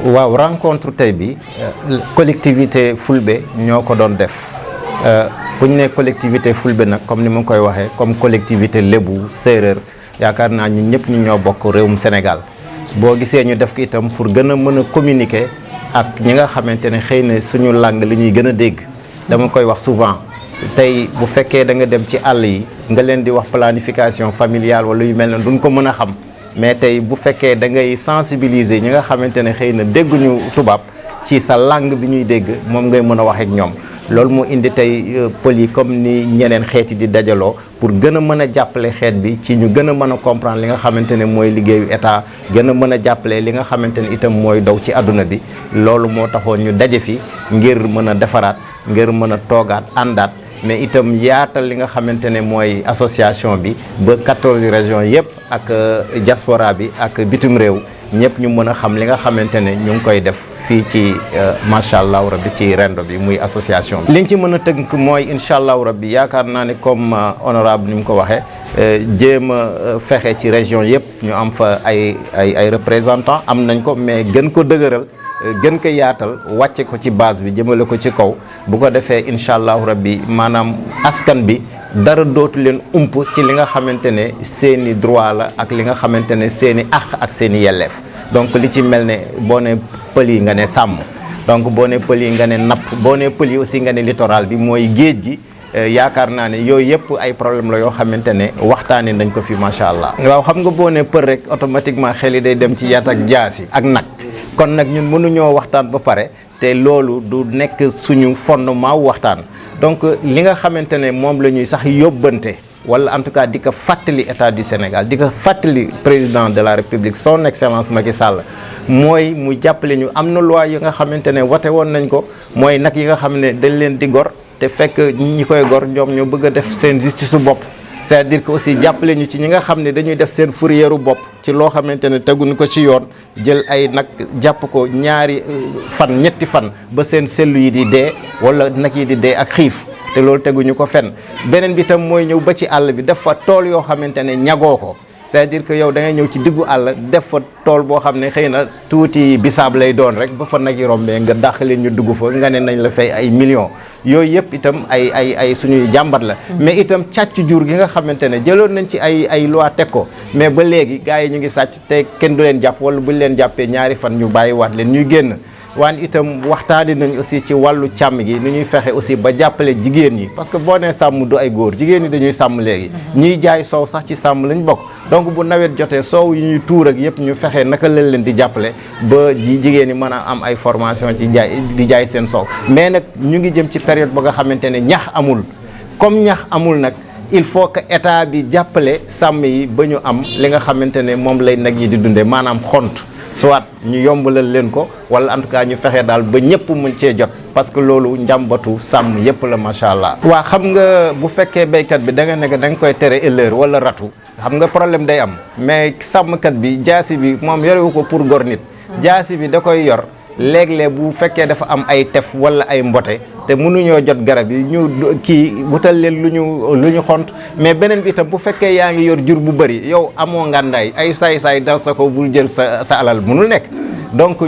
waaw rencontre tey bi collectivité Fulbe ñoo ko doon def bu ñu nee collectivité Fulbe nag comme ni ma koy waxee comme collectivité lébu séeréer yaakaar naa ñun ñëpp ñu ñoo bokk réewum Sénégal boo gisee ñu def ko itam pour gën a mën a communiquer ak ñi nga xamante ne xëy na suñu langue li ñuy gën a dégg dama koy wax souvent tey bu fekkee da nga dem ci àll yi nga leen di wax planification familiale wala yu mel ne duñ ko mën a xam mais tey bu fekkee da ngay sensibiliser ñi nga xamante ne xëy na dégguñu tubaab ci sa langue bi ñuy dégg moom ngay mën a wax ak ñoom loolu moo indi tey pël yi comme ni ñeneen xeeti di dajaloo pour gën a mën a jàppale xeet bi ci ñu gën a mën a comprendre li nga xamante ne mooy liggéeyu état gën a mën a jàppale li nga xamante ne itam mooy daw ci àdduna bi loolu moo taxoon ñu daje fi ngir mën a defaraat ngir mën a toogaat àndaat mais itam yaatal li nga xamante ne mooy association bi ba 14 régions yëpp ak diaspora bi ak bitim réew ñëpp ñu mën a xam li nga xamante ne ñu ngi koy def fii ci macha allah rabbi ci rendo bi muy association bi. liñ ci mën a tënk mooy incha allah rabbi yaakaar naa ne comme honorable ni mu ko waxee jéem a fexe ci région yëpp ñu am fa ay représentants am nañ ko mais gën ko dëgëral. gën ko yaatal wàcce ko ci base bi jëmale ko ci kaw bu ko defee incha allahu rabbi maanaam askan bi dara dootu leen ump ci li nga xamante ne seeni droit la ak li nga xamante ne seeni àq ak seeni yelleef donc li ci mel ne boo ne pël yi nga ne sàmm donc boo ne pël yi nga ne napp boo ne pël yi aussi nga ne littoral bi mooy géej gi yaakaar naa ne yooyu yëpp ay problème la yoo xamante ne waxtaanee nañ ko fi macha allah. waaw xam nga boo ne pël rek automatiquement xel yi day dem ci yat ak jaasi ak nag. kon nag ñun mënuñoo waxtaan ba pare te loolu du nekk suñu fondement waxtaan donc li nga xamante ne moom la ñuy sax yóbbante wala en tout cas di ko fàttali état du Sénégal di ko fàttali président de la République son excellence Macky Sall mooy mu jàppale ñu am na loi yi nga xamante ne wote woon nañ ko mooy nag yi nga xam ne dañ leen di gor te fekk ñi koy gor ñoom ñoo bëgg a def seen justice su bopp. c'est-à-dire que aussi jàppale ñu ci ñi nga xam ne dañuy def seen fourrière bopp ci loo xamante ne teguñu ko ci yoon jël ay nag jàpp ko ñaari fan ñetti fan ba seen sellu yi di dee wala nag yi di dee ak xiif te loolu teguñu ko fenn beneen bi tam mooy ñëw ba ci àll bi def fa tool yoo xamante ne ñagoo ko c'est-à-dire que yow da ngay ñëw ci diggu àll def fa tool boo xam ne xëy na tuuti bisaab lay doon rek ba fa nag yi rombee nga dàq leen ñu dugg fa nga ne nañ la fay ay millions yooyu yëpp itam ay suñuy jàmbat la mais itam càcc jur gi nga xamante ne jëloon nañ ci ay loi teg ko mais ba léegi gars yi ñu ngi sàcc te kenn du leen jàpp wala buñ leen jàppee ñaari fan ñu bàyyi waat leen ñuy génn waan itam waxtaani nañ aussi ci wàllu càmm gi ni ñuy fexe aussi ba jàppale jigéen ñi parce que boo nee sàmm du ay góor jigéen ñi dañuy sàmm léegi ñiy jaay soow sax ci sàmm lañ bokk donc bu nawet jotee soow yi ñuy tuur ak yëpp ñu fexe naka lañ leen di jàppale ba jigéen ñi mën a am ay formation ci di jaay seen soow mais nag ñu ngi jëm ci période ba nga xamante ne ñax amul comme ñax amul nag il faut que état bi jàppale sàmm yi ba ñu am li nga xamante ne moom lay nag yi di dundee maanaam xont soit ñu yombalal leen ko wala en tout cas ñu fexe daal ba ñëpp mën cee jot parce que loolu njàmbatu sàmm yëpp la macha allah. waa xam nga bu fekkee béykat bi da nga nekk da nga koy tere éleur wala ratu xam nga problème day am mais sàmmkat bi jaasi bi moom yorewu ko pour gor nit jaasi bi da koy yor léeg-léeg bu fekkee dafa am ay tef wala ay mbote te mënuñoo jot garab yi ñu kii wutal leen lu ñu xont mais beneen bi itam bu fekkee yaa ngi yor jur bu bëri yow amoo ngàndaay ay saay-saay dal sa ko bul jël sa alal mënul nekk donc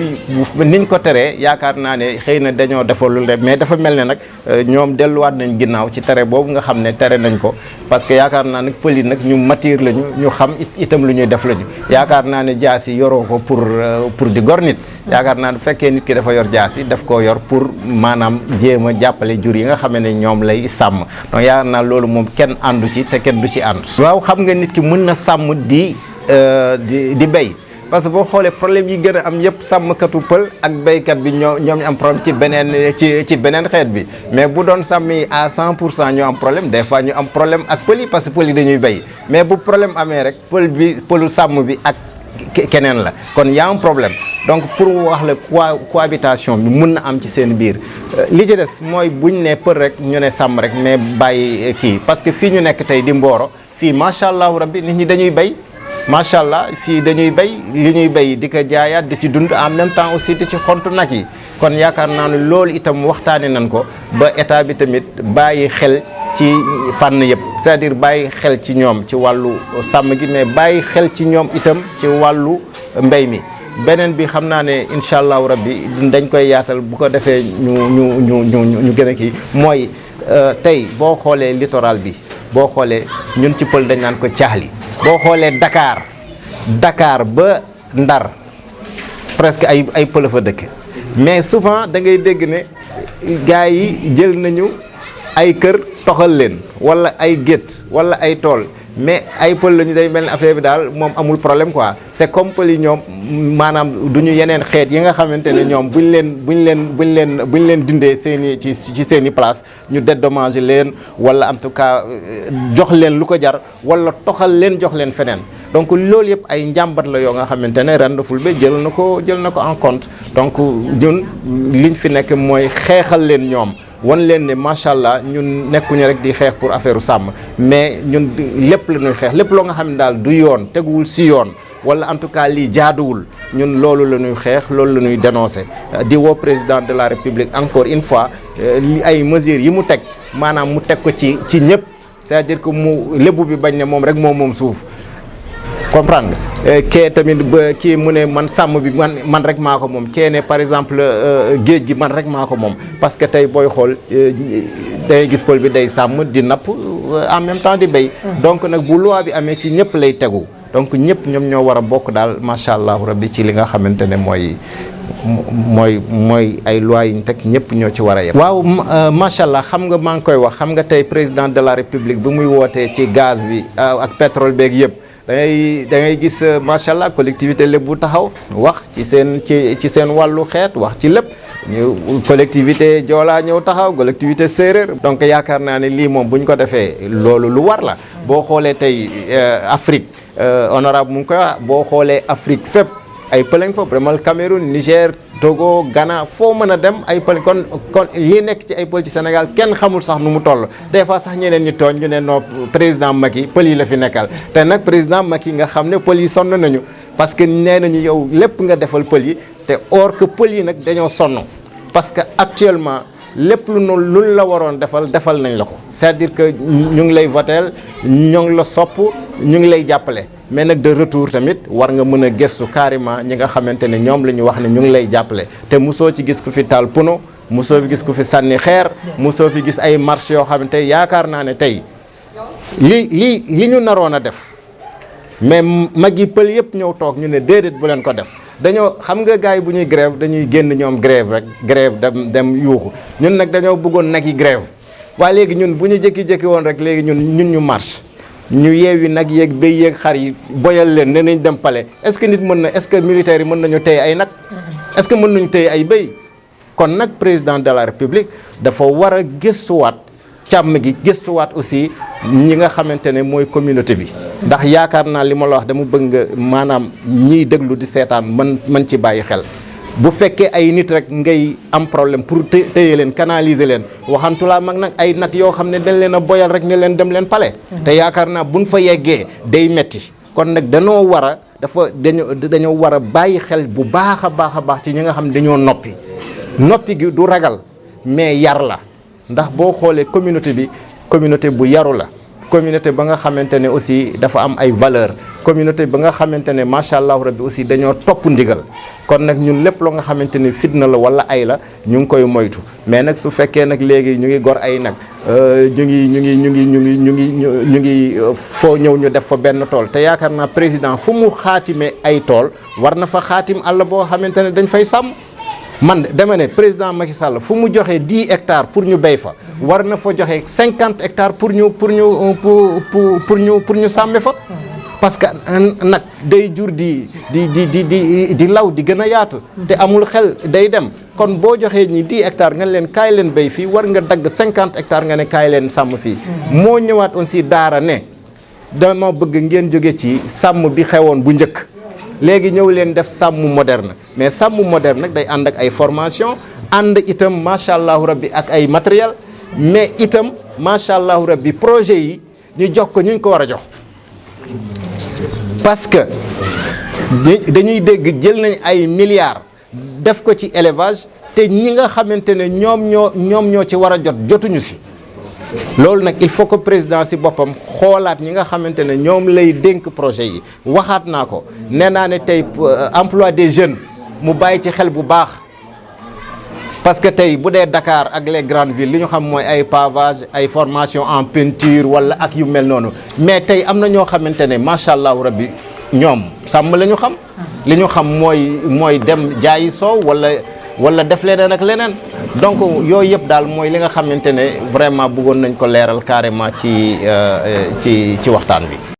niñ ko teree yaakaar naa ne xëy na dañoo defalul rek mais dafa mel ne nag ñoom delluwaat nañ ginnaaw ci tere boobu nga xam ne tere nañ ko parce que yaakaar naa nag pël yi nag ñu matir lañu ñu xam itam lu ñuy def lañu yaakaar naa ne jaas yi yoroo ko pour di gor nit yaakaar naa ne bu fekkee nit ki dafa yor jaas yi daf koo yor pour maanaam jéem a jàppale jur yi nga xam ne ñoom lay sàmm donc yaakaar naa loolu moom kenn àndu ci te kenn du ci ànd waaw xam nga nit ki mën na sàmm di béy parce que boo xoolee problème yi gën a am yëpp sàmmkatu pël ak béykat bi ñoom ñu am problème ci beneen xeet bi mais bu doon sàmm yi à 100% ñoo am problème des fois ñu am problème ak pël yi parce que pël yi dañuy béy mais bu problème amee rek pëlu sàmm bi ak keneen la kon y a un problème donc pour wax la cohabitation bi mun na am ci seen biir li ci des mooy buñ ne pël rek ñu ne sàmm rek mais bàyyi kii parce que fii ñu nekk tey di Mboro fii macha allah rabbi nit ñi dañuy béy macha allah fii dañuy béy li ñuy béy di ko jaayaat di ci dund en même temps aussi di ci xontu nag yi kon yaakaar naa ne loolu itam waxtaane nañ ko ba état bi tamit bàyyi xel ci fànn yëpp c'est-à-dire bàyyi xel ci ñoom ci wàllu sàmm gi mais bàyyi xel ci ñoom itam ci wàllu mbéy mi beneen bi xam naa ne incha allahu rabbi dañ koy yaatal bu ko defee ñu gën a kii mooy tey boo xoolee littoral bi boo xoolee ñun ci pël dañ naan ko caaxli boo xoolee Dakar ba Ndar presque ay pël fa dëkk mais souvent da ngay dégg ne gars yi jël nañu ay kër toxal leen wala ay gétt wala ay tool mais ay pël lañu day mel ni affaire bi daal moom amul problème quoi c'est comme pël yi ñoom maanaam du ñu yeneen xeet yi nga xamante ne ñoom buñ leen dindee ci seen i place ñu dédommager leen wala en tout cas jox leen lu ko jar wala toxal leen jox leen feneen donc loolu yëpp ay njàmbat la yoo nga xamante ne Rendo Fulbe jël na ko en compte donc ñun liñ fi nekk mooy xeexal leen ñoom wan leen ne macha allah ñun nekkuñu rek di xeex pour affaire sàmm mais ñun lépp la ñuy xeex lépp loo nga xam ne daal du yoon teguwul si yoon wala en tout cas lii jaaduwul ñun loolu la ñuy xeex loolu la ñuy dénoncer di woo président de la république encore une fois ay mesures yi mu teg maanaam mu teg ko ci ñëpp c'est-à-dire que mu lébu bi bañ ne moom rek moom suuf comprendre nga kee tamit ba kii mu ne man sàmm bi man rek maa ko moom kee ne par exemple géej gi man rek maa ko moom parce que tey booy xool day gis pël bi day sàmm di napp en même temps di béy donc nag bu loi bi amee ci ñëpp lay tegu donc ñëpp ñoom ñoo war a bokk daal macha allah rabbi ci li nga xamante ne mooy ay loi yi ñu teg ñëpp ñoo ci war a yem. waaw macha allah xam nga maa ngi koy wax xam nga tey président de la république bi muy wootee ci gaz bi ak pétrole beeg yëpp. da ngay gis macha allah collectivité lépp bu taxaw wax ci seen wàllu xeet wax ci lépp ñu collectivité joolaa ñëw taxaw collectivité séeréer donc yaakaar naa ne lii moom bu ñu ko defee loolu lu war la boo xoolee tey Afrique honorable mu ngi koy wax boo xoolee Afrique fépp ay pëlañ fa vraiment Cameroun Niger Togo Ghana foo mën a dem ay pël kon lii nekk ci ay pël ci Sénégal kenn xamul sax nu mu toll des fois sax ñeneen ñi tooñ ñu ne non président Macky pël yi la fi nekkal te nag président Macky nga xam ne pël yi sonn nañu parce que nee nañu yow lépp nga defal pël yi te or que pël yi nag dañoo sonn parce que actuellement lépp lu la waroon defal nañ la ko c'est-à-dire que ñu ngi lay voteel ñu ngi la sopp ñu ngi lay jàppale mais nag de retour tamit war nga mën a gëstu carrément ñi nga xamante ne ñoom la ñu wax ne ñu ngi lay jàppale te mosoo ci gis ku fi taal pono mosoo fi gis ku fi sànni xeer mosoo fi gis ay marche yoo xam ne tey yaakaar naa ne tey li ñu naroon a def mais mag yi pël yëpp ñëw toog ñu ne déedéet bu leen ko def dañoo xam nga gars yi bu ñuy grève dañuy génn ñoom grève dem yuuxu ñun nag dañoo bëggoon nag yi grève waaye léegi ñun bu ñu jékki-jékki woon rek léegi ñun ñu marche ñu yeewi nag yeeg béy yeeg xar yi boyal leen ne nañ dem palais est-ce que nit mën na est-ce que militaires yi mën nañu téye ay nag est-ce que mën nañu téye ay béy kon nag président de la république dafa war a gëstuwaat càmm gi gëstuwaat aussi ñi nga xamante ne mooy communauté bi ndax yaakaar naa li ma la wax dama bëgg nga maanaam ñiy déglu di seetaan mën ci bàyyi xel bu fekkee ay nit rek ngay am problème pour téye leen canaliser leen waxantulaa mag nag ay nag yoo xam ne dañ leen a boyal rek ne leen dem leen palais te yaakaar naa buñ fa yeggee day metti kon nag dañoo war a dañoo war a bàyyi xel bu baax a baax ci ñi nga xam ne dañoo noppi gi du ragal mais yar la ndax boo xoolee communauté bi communauté bu yaru la communauté ba nga xamante ne aussi dafa am ay valeur communauté ba nga xamante ne macha allah rabbi aussi dañoo topp ndigal kon nag ñun lépp loo nga xamante ne fitna la wala ay la ñu ngi koy moytu mais nag su fekkee nag léegi ñu ngi gor ay nag ñu ngi foo ñëw ñu def fa benn tool te yaakaar naa président fu mu xaatime ay tool war na fa xaatim àll boo xamante ne dañ fay sàmm man dama ne président Macky Sall fu mu joxee 10 hectares pour ñu béy fa war na fa joxe 50 hectares pour ñu sàmme fa parce que nag day jur di law di gën a yaatu te amul xel day dem kon boo joxee ñi 10 hectares nga leen kaay leen béy fii war nga dagg 50 hectares nga ne kaay leen sàmm fii moo ñëwaat aussi daara ne dama bëgg ngeen jóge ci sàmm bi xewoon bu njëkk léegi ñëw leen def sàmm moderne mais sàmm moderne nag day ànd ak ay formation ànd itam macha allahu rabbi ak ay matériel mais itam macha allahu rabbi projet yi ñu jox ko ñu ko war a jox parce que dañuy dégg jël nañ ay milliards def ko ci élevage te ñi nga xamante ne ñoom ñoo ci war a jotuñu si loolu nag il faut que président si boppam xoolaat ñi nga xamante ne ñoom lay dénk projet yi waxaat naa ko nee naa ne tey emploi des jeunes mu bàyyi ci xel bu baax parce que tey bu dee Dakar ak les grandes villes li ñu xam mooy ay pavage ay formation en peinture wala ak yu mel noonu mais tey am na ñoo xamante ne macha allah rabbi ñoom sàmm la ñu xam li ñu xam mooy dem jaayi soow wala def leneen ak leneen donc yooyu yëpp daal mooy li nga xamante ne vraiment bëggoon nañ ko leeral carrément ci waxtaan bi